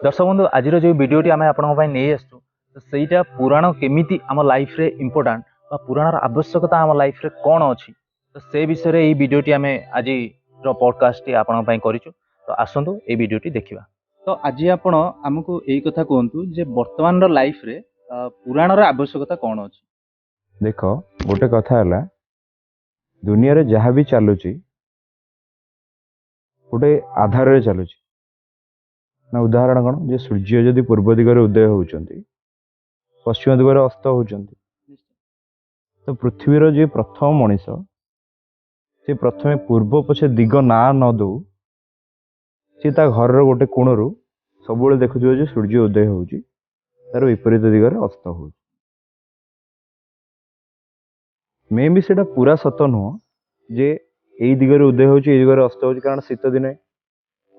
ଦର୍ଶକ ବନ୍ଧୁ, ଆଜିର ଯେଉଁ ଭିଡ଼ିଓଟି ଆମେ ଆପଣଙ୍କ ପାଇଁ ନେଇ ଆସିଛୁ, ତ ସେଇଟା ପୁରାଣ କେମିତି ଆମ ଲାଇଫରେ ଇମ୍ପୋର୍ଟାଣ୍ଟ ବା ପୁରାଣର ଆବଶ୍ୟକତା ଆମ ଲାଇଫରେ କ'ଣ ଅଛି, ତ ସେ ବିଷୟରେ ଏଇ ଭିଡ଼ିଓଟି ଆମେ ଆଜିର ପଡ଼କାଷ୍ଟଟି ଆପଣଙ୍କ ପାଇଁ କରିଛୁ। ତ ଆସନ୍ତୁ, ଏଇ ଭିଡ଼ିଓଟି ଦେଖିବା। ତ ଆଜି ଆପଣ ଆମକୁ ଏଇ କଥା କୁହନ୍ତୁ ଯେ ବର୍ତ୍ତମାନର ଲାଇଫରେ ପୁରାଣର ଆବଶ୍ୟକତା କ'ଣ ଅଛି? ଦେଖ, ଗୋଟେ କଥା ହେଲା, ଦୁନିଆରେ ଯାହା ବି ଚାଲୁଛି ଗୋଟେ ଆଧାରରେ ଚାଲୁଛି ନା। ଉଦାହରଣ କ'ଣ ଯେ ସୂର୍ଯ୍ୟ ଯଦି ପୂର୍ବ ଦିଗରେ ଉଦୟ ହେଉଛନ୍ତି, ପଶ୍ଚିମ ଦିଗରେ ଅସ୍ତ ହେଉଛନ୍ତି। ତ ପୃଥିବୀର ଯିଏ ପ୍ରଥମ ମଣିଷ, ସେ ପ୍ରଥମେ ପୂର୍ବ ପଛେ ଦିଗ ନାଁ ନ ଦଉ, ସେ ତା ଘରର ଗୋଟେ କୋଣରୁ ସବୁବେଳେ ଦେଖୁଥିବ ଯେ ସୂର୍ଯ୍ୟ ଉଦୟ ହେଉଛି, ତାର ବିପରୀତ ଦିଗରେ ଅସ୍ତ ହେଉଛି। ମେ ବି ସେଇଟା ପୁରା ସତ ନୁହଁ ଯେ ଏଇ ଦିଗରେ ଉଦୟ ହେଉଛି, ଏଇ ଦିଗରେ ଅସ୍ତ ହେଉଛି, କାରଣ ଶୀତ ଦିନେ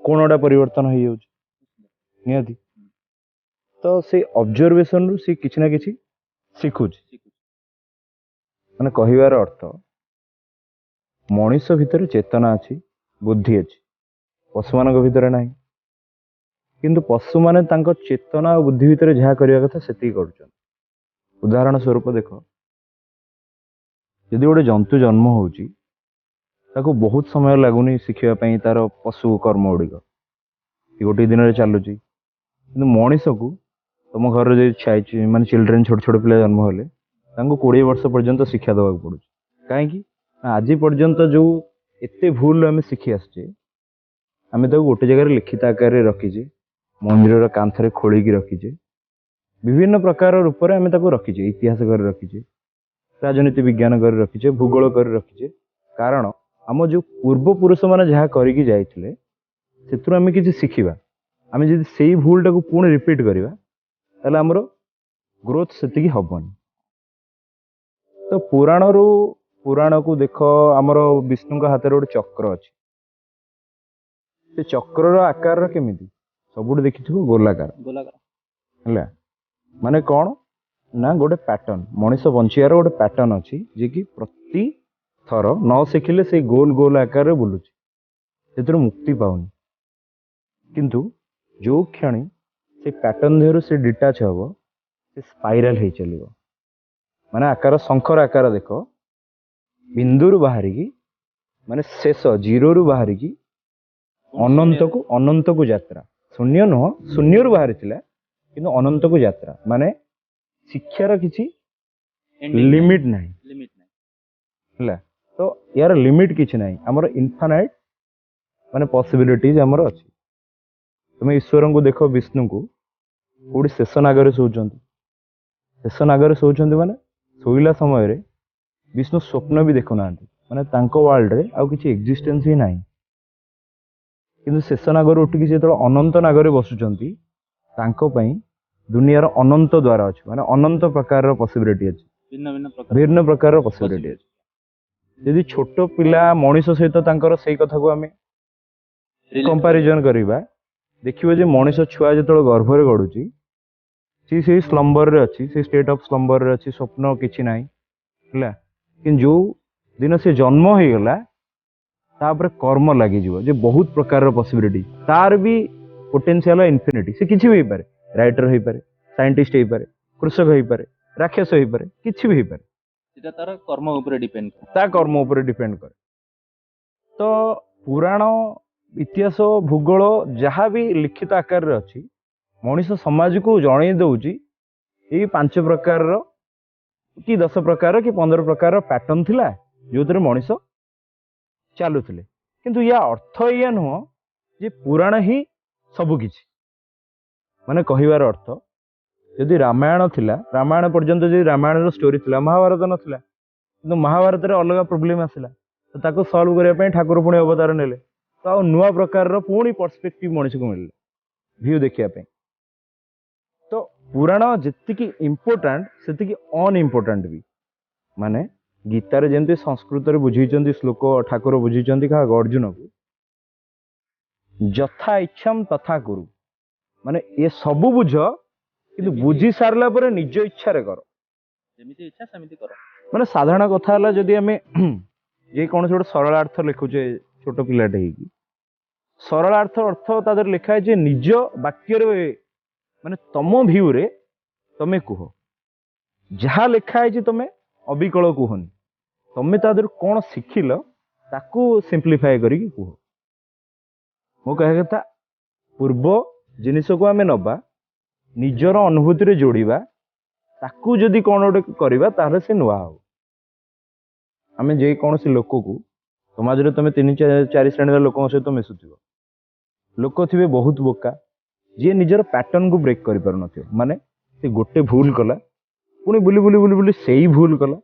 କୋଣଟା ପରିବର୍ତ୍ତନ ହେଇଯାଉଛି ନିହାତି। ତ ସେଇ ଅବଜରଭେସନରୁ ସେ କିଛି ନା କିଛି ଶିଖୁଛି। ମାନେ କହିବାର ଅର୍ଥ, ମଣିଷ ଭିତରେ ଚେତନା ଅଛି, ବୁଦ୍ଧି ଅଛି, ପଶୁମାନଙ୍କ ଭିତରେ ନାହିଁ। କିନ୍ତୁ ପଶୁମାନେ ତାଙ୍କ ଚେତନା ଆଉ ବୁଦ୍ଧି ଭିତରେ ଯାହା କରିବା କଥା ସେତିକି କରୁଛନ୍ତି। ଉଦାହରଣ ସ୍ୱରୂପ ଦେଖ, ଯଦି ଗୋଟେ ଜନ୍ତୁ ଜନ୍ମ ହେଉଛି, ତାକୁ ବହୁତ ସମୟ ଲାଗୁନି ଶିଖିବା ପାଇଁ ତାର ପଶୁ କର୍ମ ଗୁଡ଼ିକ। ଗୋଟିଏ ଦିନରେ ଚାଲୁଛି। କିନ୍ତୁ ମଣିଷକୁ, ତମ ଘରରେ ଯଦି ମାନେ ଚିଲଡ୍ରେନ୍, ଛୋଟ ଛୋଟ ପିଲା ଜନ୍ମ ହେଲେ, ତାଙ୍କୁ 20 ବର୍ଷ ପର୍ଯ୍ୟନ୍ତ ଶିକ୍ଷା ଦେବାକୁ ପଡୁଛି। କାହିଁକି ନା ଆଜି ପର୍ଯ୍ୟନ୍ତ ଯୋଉ ଏତେ ଭୁଲ ଆମେ ଶିଖି ଆସିଛେ, ଆମେ ତାକୁ ଗୋଟେ ଜାଗାରେ ଲିଖିତ ଆକାରରେ ରଖିଛେ, ମନ୍ଦିରର କାନ୍ଥରେ ଖୋଳିକି ରଖିଛେ, ବିଭିନ୍ନ ପ୍ରକାର ରୂପରେ ଆମେ ତାକୁ ରଖିଛେ, ଇତିହାସ କରି ରଖିଛେ, ରାଜନୀତି ବିଜ୍ଞାନ କରି ରଖିଛେ, ଭୂଗୋଳ କରି ରଖିଛେ। କାରଣ ଆମ ଯୋଉ ପୂର୍ବପୁରୁଷମାନେ ଯାହା କରିକି ଯାଇଥିଲେ, ସେଥିରୁ ଆମେ କିଛି ଶିଖିବା। ଆମେ ଯଦି ସେଇ ଭୁଲଟାକୁ ପୁଣି ରିପିଟ୍ କରିବା, ତାହେଲେ ଆମର ଗ୍ରୋଥ ସେତିକି ହବନି। ତ ପୁରାଣରୁ, ପୁରାଣକୁ ଦେଖ, ଆମର ବିଷ୍ଣୁଙ୍କ ହାତରେ ଗୋଟେ ଚକ୍ର ଅଛି। ସେ ଚକ୍ରର ଆକାର କେମିତି? ସବୁଠୁ ଦେଖିଥିବ ଗୋଲାକାର। ଗୋଲାକାର। ହେଲା, ମାନେ କ'ଣ ନା ଗୋଟେ ପ୍ୟାଟର୍ନ, ମଣିଷ ବଞ୍ଚିବାର ଗୋଟେ ପ୍ୟାଟର୍ନ ଅଛି, ଯିଏକି ପ୍ରତି ଥର ନ ଶିଖିଲେ ସେଇ ଗୋଲ ଗୋଲ ଆକାରରେ ବୁଲୁଛି, ସେଥିରୁ ମୁକ୍ତି ପାଉନି। କିନ୍ତୁ ଯୋଉ କ୍ଷଣି ସେ ପ୍ୟାଟର୍ନ ଦେହରୁ ସେ ଡିଟାଚ୍ ହବ, ସେ ସ୍ପାଇରାଲ ହେଇ ଚାଲିବ। ମାନେ ଆକାର, ଶଙ୍ଖର ଆକାର ଦେଖ, ବିନ୍ଦୁରୁ ବାହାରିକି, ମାନେ ଶେଷ ଜିରୋରୁ ବାହାରିକି ଅନନ୍ତକୁ ଯାତ୍ରା। ଶୂନ୍ୟ ନୁହଁ, ଶୂନ୍ୟରୁ ବାହାରିଥିଲା କିନ୍ତୁ ଅନନ୍ତକୁ ଯାତ୍ରା। ମାନେ ଶିକ୍ଷାର କିଛି ଲିମିଟ ନାହିଁ। ଲିମିଟ ନାହିଁ। ହେଲା, ତ ୟାର ଲିମିଟ କିଛି ନାହିଁ। ଆମର ଇନଫାନାଇଟ୍ ମାନେ ପସିବିଲିଟିଜ ଆମର ଅଛି। ତୁମେ ଈଶ୍ୱରଙ୍କୁ ଦେଖ, ବିଷ୍ଣୁଙ୍କୁ କୋଉଠି ଶେଷ ନାଗରେ ଶୋଉଛନ୍ତି। ଶେଷ ନାଗରେ ଶୋଉଛନ୍ତି ମାନେ ଶୋଇଲା ସମୟରେ ବିଷ୍ଣୁ ସ୍ୱପ୍ନ ବି ଦେଖୁନାହାନ୍ତି, ମାନେ ତାଙ୍କ ୱାର୍ଲଡରେ ଆଉ କିଛି ଏକ୍ଜିଷ୍ଟେନ୍ସ ହିଁ ନାହିଁ। କିନ୍ତୁ ଶେଷ ନାଗରୁ ଉଠିକି ସେ ଯେତେବେଳେ ଅନନ୍ତ ନାଗରେ ବସୁଛନ୍ତି, ତାଙ୍କ ପାଇଁ ଦୁନିଆର ଅନନ୍ତ ଦ୍ୱାର ଅଛି, ମାନେ ଅନନ୍ତ ପ୍ରକାରର ପସିବିଲିଟି ଅଛି। ଭିନ୍ନ ଭିନ୍ନ ପ୍ରକାର। ଭିନ୍ନ ପ୍ରକାରର ପସିବିଲିଟି ଅଛି। ଯଦି ଛୋଟ ପିଲା ମଣିଷ ସହିତ ତାଙ୍କର ସେଇ କଥାକୁ ଆମେ କମ୍ପାରିଜନ କରିବା, ଦେଖିବ ଯେ ମଣିଷ ଛୁଆ ଯେତେବେଳେ ଗର୍ଭରେ ଗଡୁଛି, ସିଏ ସେଇ ସ୍ଲମ୍ବରରେ ଅଛି, ସେଇ ଷ୍ଟେଟ୍ ଅଫ୍ ସ୍ଲମ୍ବରରେ ଅଛି, ସ୍ୱପ୍ନ କିଛି ନାହିଁ। ହେଲା, କିନ୍ତୁ ଯୋଉ ଦିନ ସେ ଜନ୍ମ ହେଇଗଲା, ତାପରେ କର୍ମ ଲାଗିଯିବ ଯେ ବହୁତ ପ୍ରକାରର ପସିବିଲିଟି, ତାର ବି ପୋଟେନ୍ସିଆଲ ଇନଫିନିଟି। ସେ କିଛି ବି ହେଇପାରେ, ରାଇଟର ହେଇପାରେ, ସାଇଣ୍ଟିଷ୍ଟ ହେଇପାରେ, କୃଷକ ହେଇପାରେ, ରାକ୍ଷସ ହେଇପାରେ, କିଛି ବି ହେଇପାରେ। ସେଟା ତାର କର୍ମ ଉପରେ ଡିପେଣ୍ଡ କରେ। ତା କର୍ମ ଉପରେ ଡିପେଣ୍ଡ କରେ। ତ ପୁରାଣ, ଇତିହାସ, ଭୂଗୋଳ ଯାହା ବି ଲିଖିତ ଆକାରରେ ଅଛି, ମଣିଷ ସମାଜକୁ ଜଣେଇ ଦଉଛି ଏଇ 5 ପ୍ରକାରର କି 10 ପ୍ରକାର କି 15 ପ୍ରକାରର ପ୍ୟାଟର୍ନ ଥିଲା ଯୋଉଥିରେ ମଣିଷ ଚାଲୁଥିଲେ। କିନ୍ତୁ ୟା ଅର୍ଥ ଏଇଆ ନୁହଁ ଯେ ପୁରାଣ ହିଁ ସବୁ କିଛି। ମାନେ କହିବାର ଅର୍ଥ, ଯଦି ରାମାୟଣ ଥିଲା, ରାମାୟଣ ପର୍ଯ୍ୟନ୍ତ ଯଦି ରାମାୟଣର ଷ୍ଟୋରି ଥିଲା, ମହାଭାରତ ନଥିଲା। କିନ୍ତୁ ମହାଭାରତରେ ଅଲଗା ପ୍ରୋବ୍ଲେମ ଆସିଲା, ତ ତାକୁ ସଲ୍ଭ କରିବା ପାଇଁ ଠାକୁର ପୁଣି ଅବତାର ନେଲେ। ତ ଆଉ ନୂଆ ପ୍ରକାରର ପୁଣି ପର୍ସପେକ୍ଟିଭ ମଣିଷକୁ ମିଳିଲା ଭିଉ ଦେଖିବା ପାଇଁ। ତ ପୁରାଣ ଯେତିକି ଇମ୍ପୋର୍ଟାଣ୍ଟ, ସେତିକି ଅନଇମ୍ପୋର୍ଟାଣ୍ଟ ବି। ମାନେ ଗୀତାରେ ଯେମିତି ସଂସ୍କୃତରେ ବୁଝେଇଛନ୍ତି ଶ୍ଲୋକ, ଠାକୁର ବୁଝେଇଛନ୍ତି କାହାକୁ? ଅର୍ଜୁନକୁ, ଯଥା ଇଚ୍ଛାମ ତଥା କୁରୁ। ମାନେ ଏ ସବୁ ବୁଝ, କିନ୍ତୁ ବୁଝି ସାରିଲା ପରେ ନିଜ ଇଚ୍ଛାରେ କର। ଯେମିତି ଇଚ୍ଛା ସେମିତି କର। ମାନେ ସାଧାରଣ କଥା ହେଲା, ଯଦି ଆମେ ଯେ କୌଣସି ଗୋଟେ ସରଳାର୍ଥ ଲେଖୁଛେ ଛୋଟ ପିଲାଟେ ହେଇକି, ସରଳାର୍ଥ ଅର୍ଥ ତା ଦେହରେ ଲେଖା ହେଇଛି ନିଜ ବାକ୍ୟରେ, ମାନେ ତମ ଭ୍ୟୁରେ ତମେ କୁହ, ଯାହା ଲେଖା ହେଇଛି ତମେ ଅବିକଳ କୁହନି, ତମେ ତା ଦେହରୁ କ'ଣ ଶିଖିଲ ତାକୁ ସିମ୍ପ୍ଲିଫାଏ କରିକି କୁହ। ମୋ କହିବା କଥା, ପୂର୍ବ ଜିନିଷକୁ ଆମେ ନବା, ନିଜର ଅନୁଭୂତିରେ ଯୋଡ଼ିବା, ତାକୁ ଯଦି କ'ଣ ଗୋଟେ କରିବା ତାହେଲେ ସେ ନୂଆ ହବ। ଆମେ ଯେକୌଣସି ଲୋକକୁ ସମାଜରେ ତମେ ତିନି ଚାରି ଶ୍ରେଣୀର ଲୋକଙ୍କ ସହିତ ମିଶୁଥିବ, ଲୋକ ଥିବେ ବହୁତ ବୋକା, ଯିଏ ନିଜର ପ୍ୟାଟର୍ନକୁ ବ୍ରେକ୍ କରିପାରୁନଥିବ। ମାନେ ସେ ଗୋଟେ ଭୁଲ କଲା, ପୁଣି ବୁଲି ବୁଲି ବୁଲି ବୁଲି ସେଇ ଭୁଲ କଲା,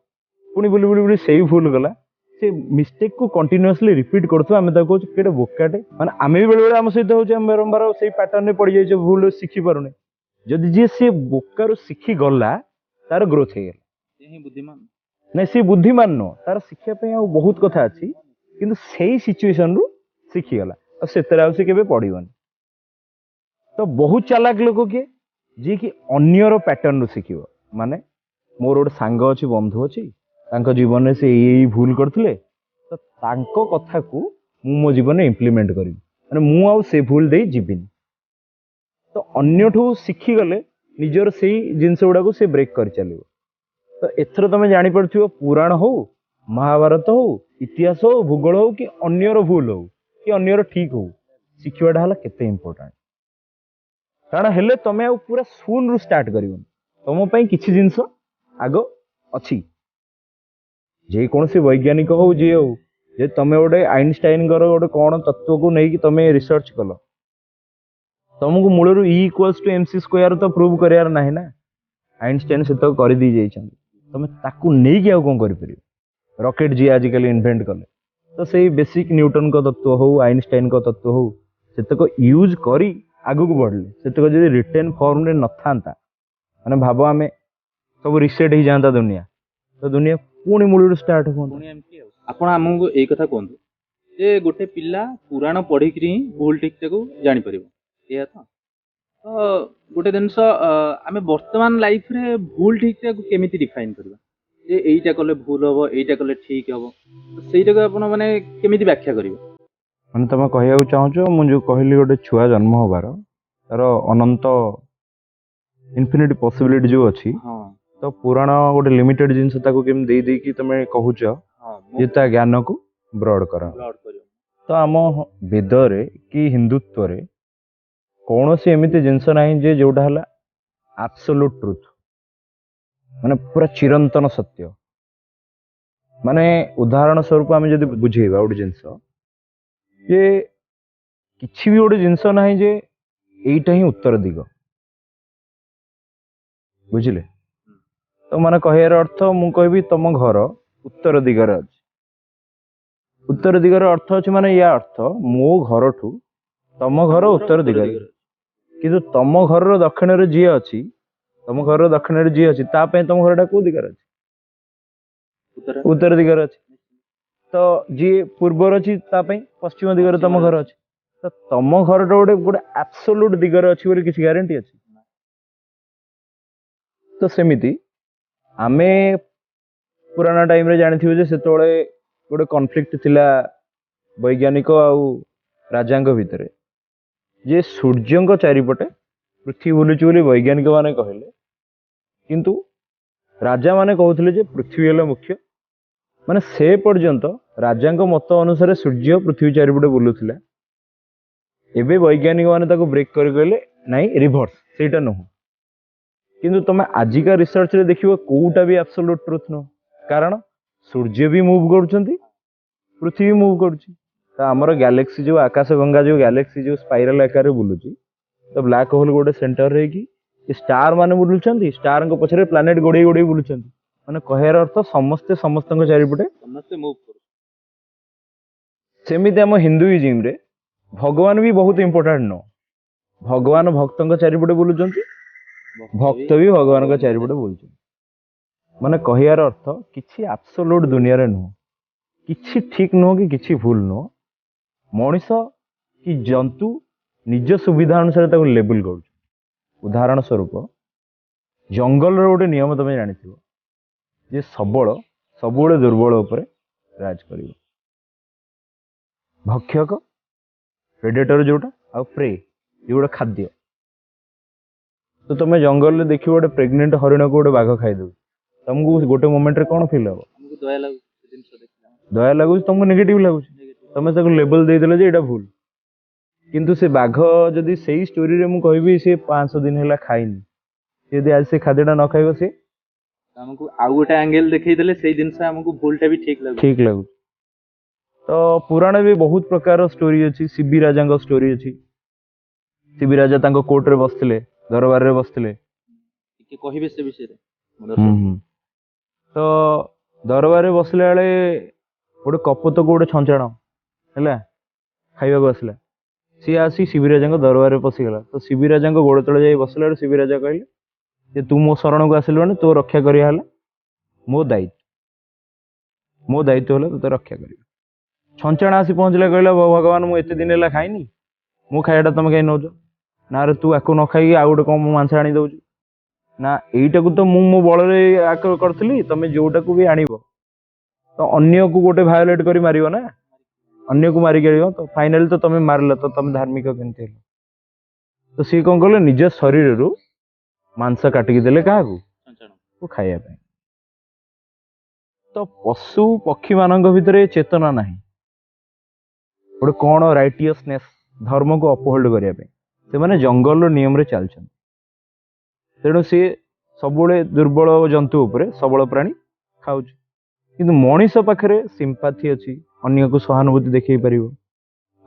ପୁଣି ବୁଲି ବୁଲି ବୁଲି ସେଇ ଭୁଲ କଲା, ସେ ମିଷ୍ଟେକ୍କୁ କଣ୍ଟିନ୍ୟୁଅସଲି ରିପିଟ୍ କରୁଥିବ। ଆମେ ତାକୁ କହୁଛୁ କେଡ଼େ ବୋକାଟେ। ମାନେ ଆମେ ବି ବେଳେବେଳେ ଆମ ସହିତ ହେଉଛି, ଆମେ ବାରମ୍ବାର ସେଇ ପ୍ୟାଟର୍ନରେ ପଡ଼ିଯାଇଛେ, ଭୁଲ ଶିଖିପାରୁନେ। ଯଦି ଯିଏ ସେ ବୋକାରୁ ଶିଖିଗଲା, ତାର ଗ୍ରୋଥ୍ ହେଇଗଲା। ସେ ହିଁ ବୁଦ୍ଧିମାନ। ନାଇଁ, ସେ ବୁଦ୍ଧିମାନ ନୁହଁ, ତାର ଶିଖିବା ପାଇଁ ଆଉ ବହୁତ କଥା ଅଛି, କିନ୍ତୁ ସେଇ ସିଚୁଏସନରୁ ଶିଖିଗଲା, ଆଉ ସେଥିରେ ଆଉ ସେ କେବେ ପଡ଼ିବନି। ତ ବହୁତ ଚାଲାକ ଲୋକ କିଏ? ଯିଏକି ଅନ୍ୟର ପ୍ୟାଟର୍ନରୁ ଶିଖିବ। ମାନେ ମୋର ଗୋଟେ ସାଙ୍ଗ ଅଛି, ବନ୍ଧୁ ଅଛି, ତାଙ୍କ ଜୀବନରେ ସେ ଏଇ ଏଇ ଭୁଲ କରିଥିଲେ, ତ ତାଙ୍କ କଥାକୁ ମୁଁ ମୋ ଜୀବନରେ ଇମ୍ପ୍ଲିମେଣ୍ଟ କରିବି, ମାନେ ମୁଁ ଆଉ ସେ ଭୁଲ ଦେଇ ଯିବିନି। ତ ଅନ୍ୟଠୁ ଶିଖିଗଲେ ନିଜର ସେଇ ଜିନିଷ ଗୁଡ଼ାକୁ ସେ ବ୍ରେକ୍ କରି ଚାଲିବ। ତ ଏଥର ତମେ ଜାଣିପାରୁଥିବ, ପୁରାଣ ହଉ, ମହାଭାରତ ହଉ, ଇତିହାସ ହଉ, ଭୂଗୋଳ ହଉ, କି ଅନ୍ୟର ଭୁଲ ହଉ କି ଅନ୍ୟର ଠିକ ହଉ, ଶିଖିବାଟା ହେଲା କେତେ ଇମ୍ପୋର୍ଟାଣ୍ଟ। କାରଣ ହେଲେ ତମେ ଆଉ ପୁରା ଶୂନରୁ ଷ୍ଟାର୍ଟ କରିବନି, ତମ ପାଇଁ କିଛି ଜିନିଷ ଆଗ ଅଛି। ଯେକୌଣସି ବୈଜ୍ଞାନିକ ହଉ, ଯିଏ ହଉ, ଯେ ତମେ ଗୋଟେ ଆଇନଷ୍ଟାଇନଙ୍କର ଗୋଟେ କ'ଣ ତତ୍ତ୍ୱକୁ ନେଇକି ତମେ ରିସର୍ଚ୍ଚ କଲ, ତମକୁ ମୂଳରୁ E equals to MC square ତ ପ୍ରୁଭ୍ କରିବାର ନାହିଁ ନା, ଆଇନଷ୍ଟାଇନ ସେତକ କରିଦେଇ ଯାଇଛନ୍ତି। ତମେ ତାକୁ ନେଇକି ଆଉ କ'ଣ କରିପାରିବ? ରକେଟ ଯିଏ ଆଜିକାଲି ଇନଭେଣ୍ଟ କଲେ, ତ ସେଇ ବେସିକ୍ ନ୍ୟୁଟନଙ୍କ ତତ୍ତ୍ୱ ହଉ, ଆଇନଷ୍ଟାଇନଙ୍କ ତତ୍ତ୍ୱ ହଉ, ସେତକ ୟୁଜ୍ କରି ଆଗକୁ ବଢ଼ିଲେ। ସେତକ ଯଦି ରିଟେନ୍ ଫର୍ମରେ ନଥାନ୍ତା, ମାନେ ଭାବ ଆମେ ସବୁ ରିସେଟ୍ ହେଇଯାଆନ୍ତା ଦୁନିଆ, ତ ଦୁନିଆ ପୁଣି ମୂଳରୁ ଷ୍ଟାର୍ଟ ହୁଅନ୍ତା। ପୁଣି ଏମିତି। ଆଉ ଆପଣ ଆମକୁ ଏଇ କଥା କୁହନ୍ତୁ ଯେ ଗୋଟେ ପିଲା ପୁରାଣ ପଢିକିରି ହିଁ ଭୁଲ ଠିକଟାକୁ ଜାଣିପାରିବ, ଏଇଆ ତ? ତ ଗୋଟେ ଜିନିଷ, ଆମେ ବର୍ତ୍ତମାନ ଲାଇଫରେ ଭୁଲ ଠିକଟାକୁ କେମିତି ଡିଫାଇନ୍ କରିବା ଯେ ଏଇଟା କଲେ ଭୁଲ ହବ, ଏଇଟା କଲେ ଠିକ ହବ? ତ ସେଇଟାକୁ ଆପଣ ମାନେ କେମିତି ବ୍ୟାଖ୍ୟା କରିବେ? ମାନେ ତମେ କହିବାକୁ ଚାହୁଁଛ, ମୁଁ ଯୋଉ କହିଲି ଗୋଟେ ଛୁଆ ଜନ୍ମ ହବାର ତାର ଅନନ୍ତ ଇନଫିନିଟି ପସିବିଲିଟି ଯୋଉ ଅଛି, ତ ପୁରାଣ ଗୋଟେ ଲିମିଟେଡ୍ ଜିନିଷ ତାକୁ କେମିତି ଦେଇ ଦେଇକି ତମେ କହୁଛ ଯେ ତା ଜ୍ଞାନକୁ ବ୍ରଡ୍ କର। ବ୍ରଡ୍ କରିବ। ତ ଆମ ବେଦରେ କି ହିନ୍ଦୁତ୍ୱରେ କୌଣସି ଏମିତି ଜିନିଷ ନାହିଁ ଯେ ଯୋଉଟା ହେଲା ଆବସୋଲ୍ୟୁଟ ଟ୍ରୁଥ, ମାନେ ପୁରା ଚିରନ୍ତନ ସତ୍ୟ। ମାନେ ଉଦାହରଣ ସ୍ୱରୂପ ଆମେ ଯଦି ବୁଝେଇବା ଗୋଟେ ଜିନିଷ, ଯେ କିଛି ବି ଗୋଟେ ଜିନିଷ ନାହିଁ ଯେ ଏଇଟା ହିଁ ଉତ୍ତର ଦିଗ, ବୁଝିଲେ ତ? ମାନେ କହିବାର ଅର୍ଥ, ମୁଁ କହିବି ତମ ଘର ଉତ୍ତର ଦିଗରେ ଅଛି। ଉତ୍ତର ଦିଗର ଅର୍ଥ ଅଛି, ମାନେ ୟା ଅର୍ଥ ମୋ ଘରଠୁ ତମ ଘର ଉତ୍ତର ଦିଗରେ, କିନ୍ତୁ ତମ ଘରର ଦକ୍ଷିଣରେ ଯିଏ ଅଛି, ତମ ଘରର ଦକ୍ଷିଣରେ ଯିଏ ଅଛି, ତା ପାଇଁ ତମ ଘରଟା କୋଉ ଦିଗରେ ଅଛି? ଉତ୍ତର। ଉତ୍ତର ଦିଗରେ ଅଛି। ତ ଯିଏ ପୂର୍ବରେ ଅଛି, ତା ପାଇଁ ପଶ୍ଚିମ ଦିଗରେ ତମ ଘର ଅଛି। ତ ତମ ଘରଟା ଗୋଟେ ଗୋଟେ ଆବସୋଲ୍ୟୁଟ ଦିଗରେ ଅଛି ବୋଲି କିଛି ଗ୍ୟାରେଣ୍ଟି ଅଛି? ତ ସେମିତି ଆମେ ପୁରାଣ ଟାଇମରେ ଜାଣିଥିବେ ଯେ ସେତେବେଳେ ଗୋଟେ କନଫ୍ଲିକ୍ଟ ଥିଲା ବୈଜ୍ଞାନିକ ଆଉ ରାଜାଙ୍କ ଭିତରେ, ଯେ ସୂର୍ଯ୍ୟଙ୍କ ଚାରିପଟେ ପୃଥିବୀ ବୁଲୁଛି ବୋଲି ବୈଜ୍ଞାନିକ ମାନେ କହିଲେ, କିନ୍ତୁ ରାଜାମାନେ କହୁଥିଲେ ଯେ ପୃଥିବୀ ହେଲା ମୁଖ୍ୟ। ମାନେ ସେ ପର୍ଯ୍ୟନ୍ତ ରାଜାଙ୍କ ମତ ଅନୁସାରେ ସୂର୍ଯ୍ୟ ପୃଥିବୀ ଚାରିପଟେ ବୁଲୁଥିଲା। ଏବେ ବୈଜ୍ଞାନିକ ମାନେ ତାକୁ ବ୍ରେକ୍ କରି କହିଲେ ନାଇଁ, ରିଭର୍ସ, ସେଇଟା ନୁହଁ। କିନ୍ତୁ ତମେ ଆଜିକା ରିସର୍ଚ୍ଚରେ ଦେଖିବ, କୋଉଟା ବି ଆବସୋଲ୍ୟୁଟ ଟ୍ରୁଥ ନୁହଁ, କାରଣ ସୂର୍ଯ୍ୟ ବି ମୁଭ୍ କରୁଛନ୍ତି, ପୃଥିବୀ ମୁଭ୍ କରୁଛି। ତ ଆମର ଗ୍ୟାଲେକ୍ସି ଯୋଉ ଆକାଶ ଗଙ୍ଗା, ଯୋଉ ଗ୍ୟାଲେକ୍ସି ଯୋଉ ସ୍ପାଇରାଲ ଆକାରରେ ବୁଲୁଛି, ତ ବ୍ଲାକ୍ ହୋଲ ଗୋଟେ ସେଣ୍ଟର ହେଇକି ଷ୍ଟାର ମାନେ ବୁଲୁଛନ୍ତି, ଷ୍ଟାରଙ୍କ ପଛରେ ପ୍ଲାନେଟ ଗୋଡେଇ ଗୋଡେଇ ବୁଲୁଛନ୍ତି। ମାନେ କହିବାର ଅର୍ଥ ସମସ୍ତେ ସମସ୍ତଙ୍କ ଚାରିପଟେ ସମସ୍ତେ ମୁଭ୍ କରୁ। ସେମିତି ଆମ ହିନ୍ଦୁଇଜିମରେ ଭଗବାନ ବି ବହୁତ ଇମ୍ପୋର୍ଟାଣ୍ଟ ନୁହଁ। ଭଗବାନ ଭକ୍ତଙ୍କ ଚାରିପଟେ ବୁଲୁଛନ୍ତି, ଭକ୍ତ ବି ଭଗବାନଙ୍କ ଚାରିପଟେ ବୁଲୁଛନ୍ତି। ମାନେ କହିବାର ଅର୍ଥ କିଛି ଆବସୋଲ୍ୟୁଟ ଦୁନିଆରେ ନୁହଁ, କିଛି ଠିକ ନୁହଁ କି କିଛି ଭୁଲ ନୁହଁ। ମଣିଷ କି ଜନ୍ତୁ ନିଜ ସୁବିଧା ଅନୁସାରେ ତାକୁ ଲେବୁଲ କରୁଛି। ଉଦାହରଣ ସ୍ୱରୂପ ଜଙ୍ଗଲର ଗୋଟେ ନିୟମ ତମେ ଜାଣିଥିବ ଯେ ସବଳ ସବୁବେଳେ ଦୁର୍ବଳ ଉପରେ ରାଜ କରିବ, ଭକ୍ଷକ ପ୍ରେଡେଟର ଯୋଉଟା ଆଉ ପ୍ରେ ଯୋଉଟା ଖାଦ୍ୟ। ତ ତମେ ଜଙ୍ଗଲରେ ଦେଖିବ ଗୋଟେ ପ୍ରେଗନେଣ୍ଟ ହରିଣକୁ ଗୋଟେ ବାଘ ଖାଇଦଉଛି, ତମକୁ ଗୋଟେ ମୋମେଣ୍ଟରେ କଣ ଫିଲ୍ ହବ? ଆମକୁ ଦୟା ଲାଗୁଛି ସେ ଜିନିଷ ଦେଖିଲା। ଦୟା ଲାଗୁଛି, ତମକୁ ନେଗେଟିଭ ଲାଗୁଛି, ତମେ ତାକୁ ଲେବଲ ଦେଇଦେଲ ଯେ ଏଇଟା ଭୁଲ। କିନ୍ତୁ ସେ ବାଘ ଯଦି ସେଇ ଷ୍ଟୋରିରେ ମୁଁ କହିବି ସେ 500 ଦିନ ହେଲା ଖାଇନି, ସେ ଯଦି ଆଜି ସେ ଖାଦ୍ୟଟା ନ ଖାଇବ ସେ ଆମକୁ ଆଉ ଗୋଟେ ଆଙ୍ଗେଲ ଦେଖେଇଦେଲେ ସେଇ ଜିନିଷ ଆମକୁ ଭୁଲଟା ବି ଠିକ ଲାଗୁଛି। ଠିକ ଲାଗୁଛି। ତ ପୁରାଣ ବି ବହୁତ ପ୍ରକାର ଷ୍ଟୋରି ଅଛି। ଶିବି ରାଜାଙ୍କ ଷ୍ଟୋରି ଅଛି। ଶିବି ରାଜା ତାଙ୍କ କୋର୍ଟରେ ବସିଥିଲେ, ଦରବାରରେ ବସିଥିଲେ। ଟିକେ କହିବେ ସେ ବିଷୟରେ? ତ ଦରବାରରେ ବସିଲା ବେଳେ ଗୋଟେ କପୋତକୁ ଗୋଟେ ଛଞ୍ଚାଣ ହେଲା ଖାଇବାକୁ ଆସିଲା। ସିଏ ଆସି ଶିବି ରାଜାଙ୍କ ଦରବାରରେ ପଶିଗଲା। ତ ଶିବି ରାଜାଙ୍କ ଗୋଡ଼ ତଳେ ଯାଇ ବସିଲା ବେଳକୁ ଶିବି ରାଜା କହିଲେ ଯେ ତୁ ମୋ ଶରଣକୁ ଆସିଲୁ ମାନେ ତୋ ରକ୍ଷା କରିବା ହେଲା ମୋ ଦାୟିତ୍ୱ, ମୋ ଦାୟିତ୍ୱ ହେଲା ତୋତେ ରକ୍ଷା କରିବା। ଛଞ୍ଚାଣ ଆସି ପହଞ୍ଚିଲା, କହିଲା ଭଗବାନ ମୁଁ ଏତେ ଦିନ ହେଲା ଖାଇନି, ମୋ ଖାଇବାଟା ତମେ କାହିଁ ନଉଛ? ନା ରେ ତୁ ଆକୁ ନ ଖାଇକି ଆଉ ଗୋଟେ କଣ ମୋ ମାଂସ ଆଣି ଦଉଛୁ? ନା ଏଇଟାକୁ ତ ମୁଁ ମୋ ବଳରେ କରିଥିଲି, ତମେ ଯୋଉଟାକୁ ବି ଆଣିବ ତ ଅନ୍ୟକୁ ଗୋଟେ ଭାୟୋଲେଟ କରି ମାରିବ ନା, ଅନ୍ୟକୁ ମାରିକି ଆଣିବ, ତ ଫାଇନାଲି ତ ତମେ ମାରିଲ, ତ ତମେ ଧାର୍ମିକ କେମିତି ହେଲ? ତ ସିଏ କଣ କଲେ, ନିଜ ଶରୀରରୁ ମାଂସ କାଟିକି ଦେଲେ କାହାକୁ? ଖାଇବା ପାଇଁ। ତ ପଶୁ ପକ୍ଷୀ ମାନଙ୍କ ଭିତରେ ଚେତନା ନାହିଁ ଗୋଟେ କଣ ରାଇଟିୟସନେସ୍, ଧର୍ମକୁ ଅପହୋଲ୍ଡ କରିବା ପାଇଁ। ସେମାନେ ଜଙ୍ଗଲର ନିୟମରେ ଚାଲିଛନ୍ତି। ତେଣୁ ସିଏ ସବୁବେଳେ ଦୁର୍ବଳ ଜନ୍ତୁ ଉପରେ ସବଳ ପ୍ରାଣୀ ଖାଉଛି। କିନ୍ତୁ ମଣିଷ ପାଖରେ ସିମ୍ପାଥି ଅଛି, ଅନ୍ୟକୁ ସହାନୁଭୂତି ଦେଖେଇ ପାରିବ।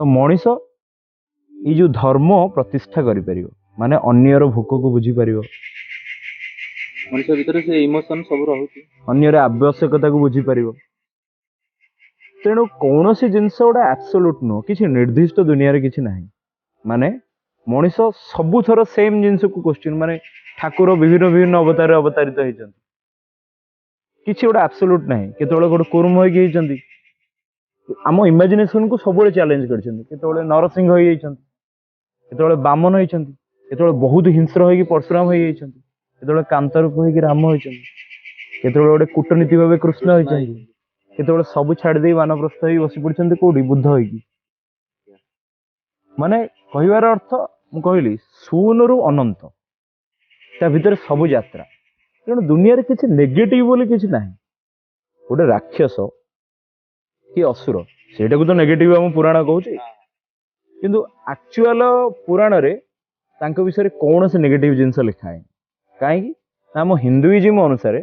ତ ମଣିଷ ଏଇ ଯୋଉ ଧର୍ମ ପ୍ରତିଷ୍ଠା କରିପାରିବ, ମାନେ ଅନ୍ୟର ଭୋକକୁ ବୁଝିପାରିବ, ମଣିଷ ଭିତରେ ସେ ଇମୋସନ ସବୁ ରହୁଛି, ଅନ୍ୟର ଆବଶ୍ୟକତାକୁ ବୁଝିପାରିବ। ତେଣୁ କୌଣସି ଜିନିଷ ଗୋଟେ ଆବସୋଲ୍ୟୁଟ ନୁହଁ, କିଛି ନିର୍ଦ୍ଦିଷ୍ଟ ଦୁନିଆରେ କିଛି ନାହିଁ। ମାନେ ମଣିଷ ସବୁଥର ସେମ୍ ଜିନିଷକୁ କୋଶ୍ଚିନ୍, ମାନେ ଠାକୁର ବିଭିନ୍ନ ବିଭିନ୍ନ ଅବତାରରେ ଅବତାରିତ ହେଇଛନ୍ତି, କିଛି ଗୋଟେ ଆବସୋଲ୍ୟୁଟ ନାହିଁ। କେତେବେଳେ ଗୋଟେ କୁର୍ମ ହେଇକି ହେଇଛନ୍ତି, ଆମ ଇମାଜିନେସନକୁ ସବୁବେଳେ ଚ୍ୟାଲେଞ୍ଜ କରିଛନ୍ତି। କେତେବେଳେ ନରସିଂହ ହେଇଯାଇଛନ୍ତି, କେତେବେଳେ ବାମନ ହେଇଛନ୍ତି, କେତେବେଳେ ବହୁତ ହିଂସ୍ର ହେଇକି ପରଶୁରାମ ହେଇଯାଇଛନ୍ତି, କେତେବେଳେ କାନ୍ତରୂପ ହେଇକି ରାମ ହେଇଛନ୍ତି, କେତେବେଳେ ଗୋଟେ କୂଟନୀତି ଭାବେ କୃଷ୍ଣ ହେଇଛନ୍ତି, କେତେବେଳେ ସବୁ ଛାଡ଼ି ଦେଇ ବାନପ୍ରସ୍ଥ ହେଇ ବସି ପଡିଛନ୍ତି କୋଉଠି ବୁଦ୍ଧ ହେଇକି। ମାନେ କହିବାର ଅର୍ଥ ମୁଁ କହିଲି ଶୂନରୁ ଅନନ୍ତ, ତା ଭିତରେ ସବୁ ଯାତ୍ରା। ତେଣୁ ଦୁନିଆରେ କିଛି ନେଗେଟିଭ ବୋଲି କିଛି ନାହିଁ। ଗୋଟେ ରାକ୍ଷସ କି ଅସୁର, ସେଇଟାକୁ ତ ନେଗେଟିଭ ଆମ ପୁରାଣ କହୁଛି, କିନ୍ତୁ ଆକ୍ଚୁଆଲ ପୁରାଣରେ ତାଙ୍କ ବିଷୟରେ କୌଣସି ନେଗେଟିଭ ଜିନିଷ ଲେଖା ହେଇନି। କାହିଁକି ନା ଆମ ହିନ୍ଦୁଇଜିମ ଅନୁସାରେ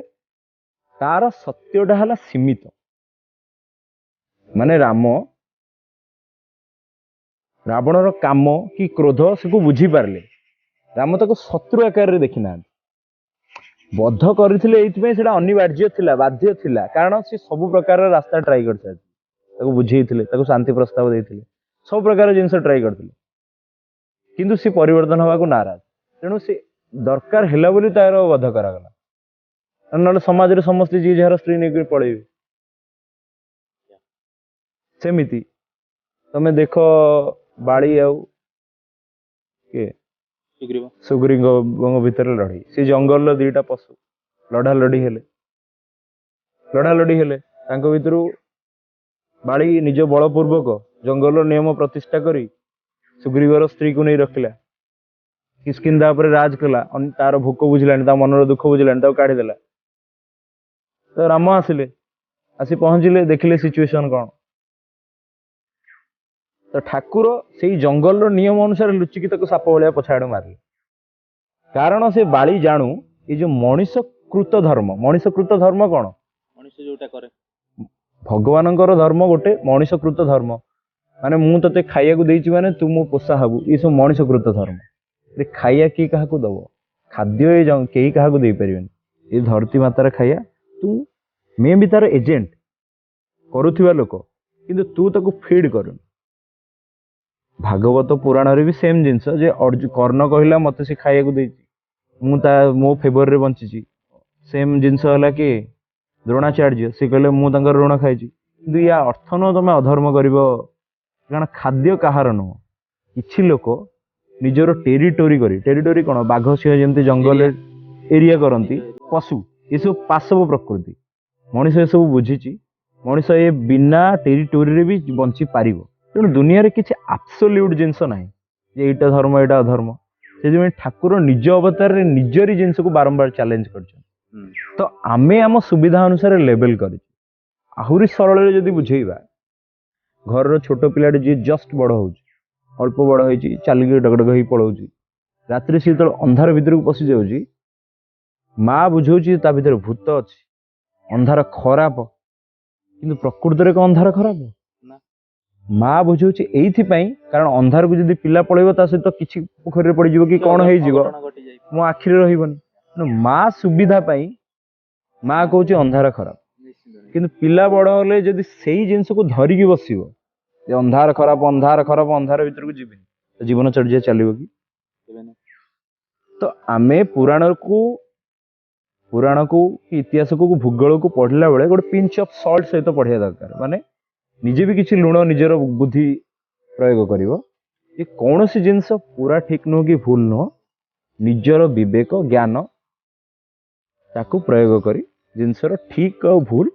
ତାର ସତ୍ୟଟା ହେଲା ସୀମିତ। ମାନେ ରାମ ରାବଣର କାମ କି କ୍ରୋଧ ସେକୁ ବୁଝିପାରିଲେ, ରାମ ତାକୁ ଶତ୍ରୁ ଆକାରରେ ଦେଖିନାହାନ୍ତି। ବଧ କରିଥିଲେ ଏଇଥିପାଇଁ ସେଇଟା ଅନିବାର୍ଯ୍ୟ ଥିଲା, ବାଧ୍ୟ ଥିଲା, କାରଣ ସେ ସବୁ ପ୍ରକାରର ରାସ୍ତା ଟ୍ରାଏ କରିସାରିଥିଲେ, ତାକୁ ବୁଝେଇଥିଲେ, ତାକୁ ଶାନ୍ତି ପ୍ରସ୍ତାବ ଦେଇଥିଲେ, ସବୁ ପ୍ରକାର ଜିନିଷ ଟ୍ରାଏ କରିଥିଲେ, କିନ୍ତୁ ସେ ପରିବର୍ତ୍ତନ ହେବାକୁ ନାରାଜ। ତେଣୁ ସେ ଦରକାର ହେଲା ବୋଲି ତାର ବଧ କରାଗଲା, ନହେଲେ ସମାଜରେ ସମସ୍ତେ ଯିଏ ଯାହାର ସ୍ତ୍ରୀ ନେଇକି ପଳେଇବେ। ସେମିତି ତମେ ଦେଖ ବାଳି ଆଉ କିଏ ସୁଗ୍ରୀବଙ୍କ ଭିତରେ ଲଢେଇ, ସେ ଜଙ୍ଗଲର ଦିଟା ପଶୁ ଲଢାଲଢି ହେଲେ, ତାଙ୍କ ଭିତରୁ ବାଳି ନିଜ ବଳପୂର୍ବକ ଜଙ୍ଗଲର ନିୟମ ପ୍ରତିଷ୍ଠା କରି ସୁଗ୍ରୀବର ସ୍ତ୍ରୀକୁ ନେଇ ରଖିଲା, କିଷ୍କିନ୍ଧା ଉପରେ ରାଜ କଲା, ତାର ଭୋକ ବୁଝିଲାଣି, ତା ମନର ଦୁଃଖ ବୁଝିଲାଣି, ତାକୁ କାଢିଦେଲା। ତ ରାମ ଆସିଲେ, ଆସି ପହଞ୍ଚିଲେ, ଦେଖିଲେ ସିଚୁଏସନ କଣ। ତ ଠାକୁର ସେଇ ଜଙ୍ଗଲର ନିୟମ ଅନୁସାରେ ଲୁଚିକି ତାକୁ ସାପ ଭଳିଆ ପଛ ଆଡୁ ମାରିଲେ, କାରଣ ସେ ବାଳି ଜାଣୁ ଏଇ ଯୋଉ ମଣିଷ କୃତ ଧର୍ମ। ମଣିଷ କୃତ ଧର୍ମ କଣ? ମଣିଷ ଯୋଉଟା କରେ। ଭଗବାନଙ୍କର ଧର୍ମ ଗୋଟେ ମଣିଷ କୃତ ଧର୍ମ, ମାନେ ମୁଁ ତତେ ଖାଇବାକୁ ଦେଇଛି ମାନେ ତୁ ମୋ ପୋଷା ହବୁ, ଏସବୁ ମଣିଷ କୃତ ଧର୍ମ। ଖାଇବା କିଏ କାହାକୁ ଦବ? ଖାଦ୍ୟ ଏ କେହି କାହାକୁ ଦେଇପାରିବେନି। ଏ ଧରତୀ ମାତାର ଖାଇବା, ତୁ ମେ ବି ତାର ଏଜେଣ୍ଟ କରୁଥିବା ଲୋକ, କିନ୍ତୁ ତୁ ତାକୁ ଫିଡ୍ କରୁନୁ। ଭାଗବତ ପୁରାଣରେ ବି ସେମ୍ ଜିନିଷ, ଯେ କର୍ଣ୍ଣ କହିଲା ମତେ ସେ ଖାଇବାକୁ ଦେଇଛି, ମୁଁ ତା ମୋ ଫେଭରରେ ବଞ୍ଚିଛି। ସେମ୍ ଜିନିଷ ହେଲା କି ଦ୍ରୋଣାଚାର୍ଯ୍ୟ, ସେ କହିଲେ ମୁଁ ତାଙ୍କର ଋଣ ଖାଇଛି। କିନ୍ତୁ ୟା ଅର୍ଥ ନୁହଁ ତମେ ଅଧର୍ମ କରିବ, କାରଣ ଖାଦ୍ୟ କାହାର ନୁହଁ। କିଛି ଲୋକ ନିଜର ଟେରିଟୋରି କରି, ଟେରିଟୋରି କଣ, ବାଘ ସିଂହ ଯେମିତି ଜଙ୍ଗଲରେ ଏରିଆ କରନ୍ତି, ପଶୁ ଏସବୁ ପାଶବ ପ୍ରକୃତି। ମଣିଷ ଏସବୁ ବୁଝିଛି, ମଣିଷ ଏ ବିନା ଟେରିଟୋରିରେ ବି ବଞ୍ଚି ପାରିବ, ତେଣୁ ଦୁନିଆରେ କିଛି ଆବସୋଲ୍ୟୁଟ୍ ଜିନିଷ ନାହିଁ ଯେ ଏଇଟା ଧର୍ମ, ଏଇଟା ଅଧର୍ମ। ସେଥିପାଇଁ ଠାକୁର ନିଜ ଅବତାରରେ ନିଜରି ଜିନିଷକୁ ବାରମ୍ବାର ଚ୍ୟାଲେଞ୍ଜ କରିଛନ୍ତି। ତ ଆମେ ଆମ ସୁବିଧା ଅନୁସାରେ ଲେବେଲ କରିଛୁ। ଆହୁରି ସରଳରେ ଯଦି ବୁଝେଇବା, ଘରର ଛୋଟ ପିଲାଟି ଯିଏ ଜଷ୍ଟ ବଡ଼ ହଉଛି, ଅଳ୍ପ ବଡ଼ ହେଇଛି, ଚାଲିକି ଡଗଡଗ ହେଇ ପଳଉଛି, ରାତିରେ ସେ ଯେତେବେଳେ ଅନ୍ଧାର ଭିତରକୁ ପଶି ଯାଉଛି, ମା ବୁଝଉଛି ତା ଭିତରେ ଭୂତ ଅଛି, ଅନ୍ଧାର ଖରାପ। କିନ୍ତୁ ପ୍ରକୃତରେ କଣ ଅନ୍ଧାର ଖରାପ? ନା। ମା ବୁଝଉଛି ଏଇଥିପାଇଁ, କାରଣ ଅନ୍ଧାରକୁ ଯଦି ପିଲା ପଳେଇବ, ତା ସହିତ କିଛି ପୋଖରୀରେ ପଡିଯିବ କି କଣ ହେଇଯିବ, ଅଘଟଣ ଘଟିଯାଇପାରେ। ମୋ ଆଖିରେ ରହିବନି। ତେଣୁ ମା ସୁବିଧା ପାଇଁ ମା କହୁଛି ଅନ୍ଧାର ଖରାପ। କିନ୍ତୁ ପିଲା ବଡ ହେଲେ ଯଦି ସେଇ ଜିନିଷକୁ ଧରିକି ବସିବ ଯେ ଅନ୍ଧାର ଖରାପ, ଅନ୍ଧାର ଖରାପ, ଅନ୍ଧାର ଭିତରକୁ ଯିବିନି, ତ ଜୀବନ ଚର୍ଯ୍ୟା ଚାଲିବ କି? କେବେ ନା। ତ ଆମେ ପୁରାଣକୁ କି ଇତିହାସକୁ, ଭୂଗୋଳକୁ ପଢିଲା ବେଳେ ଗୋଟେ ପିଞ୍ଚ ଅଫ ସଲ୍ଟ ସହିତ ପଢିବା ଦରକାର। ମାନେ ନିଜେ ବି କିଛି ଲୁଣ, ନିଜର ବୁଦ୍ଧି ପ୍ରୟୋଗ କରିବ ଯେ କୌଣସି ଜିନିଷ ପୁରା ଠିକ ନୁହଁ କି ଭୁଲ ନୁହଁ। ନିଜର ବିବେକ, ଜ୍ଞାନ ତାକୁ ପ୍ରୟୋଗ କରି ଜିନିଷର ଠିକ ଆଉ ଭୁଲ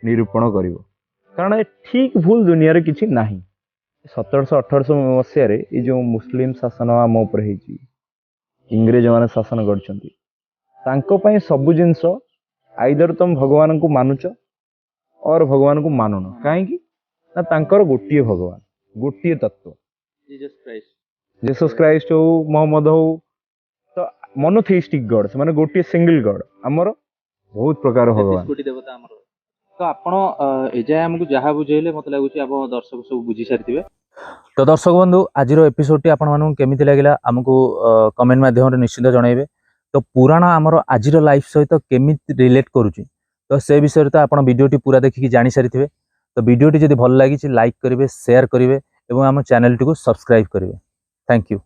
ନିରୂପଣ କରିବ। କାରଣ ଏ ଠିକ ଭୁଲ ଦୁନିଆରେ କିଛି ନାହିଁ। 1700 1800 ମସିହାରେ ଏଇ ଯୋଉ ମୁସଲିମ ଶାସନ ଆମ ଉପରେ ହେଇଛି, ଇଂରେଜ ମାନେ ଶାସନ କରିଛନ୍ତି, ତାଙ୍କ ପାଇଁ ସବୁ ଜିନିଷ ଆଇଦର ତମେ ଭଗବାନଙ୍କୁ ମାନୁଛ ଅର ଭଗବାନଙ୍କୁ ମାନୁନ। କାହିଁକି ନା ତାଙ୍କର ଗୋଟିଏ ଭଗବାନ, ଗୋଟିଏ ତତ୍ଵ। Jesus Christ. Jesus Christ ହଉ, ମହମ୍ମଦ ହଉ, ତ ମନୋଥେଇଷ୍ଟିକ ଗଡ, ସେମାନେ ଗୋଟିଏ ସିଙ୍ଗଲ ଗଡ। ଆମର ବହୁତ ପ୍ରକାର ଭଗବାନ। 33 କୋଟି ଦେବତା ଆମର। ତ ଆପଣ ଏଯାଏଁ ଆମକୁ ଯାହା ବୁଝେଇଲେ, ମତେ ଲାଗୁଛି ଆମ ଦର୍ଶକ ସବୁ ବୁଝି ସାରିଥିବେ। ତ ଦର୍ଶକ ବନ୍ଧୁ, ଆଜିର ଏପିସୋଡଟି ଆପଣମାନଙ୍କୁ କେମିତି ଲାଗିଲା, ଆମକୁ କମେଣ୍ଟ ମାଧ୍ୟମରେ ନିଶ୍ଚିତ ଜଣାଇବେ। ତ ପୁରାଣ ଆମର ଆଜିର ଲାଇଫ ସହିତ କେମିତି ରିଲେଟ୍ କରୁଛି, ତ ସେ ବିଷୟରେ ତ ଆପଣ ଭିଡ଼ିଓଟି ପୁରା ଦେଖିକି ଜାଣିସାରିଥିବେ। ତ ଭିଡ଼ିଓଟି ଯଦି ଭଲ ଲାଗିଛି, ଲାଇକ୍ କରିବେ, ସେୟାର କରିବେ ଏବଂ ଆମ ଚ୍ୟାନେଲଟିକୁ ସବସ୍କ୍ରାଇବ୍ କରିବେ। Thank you.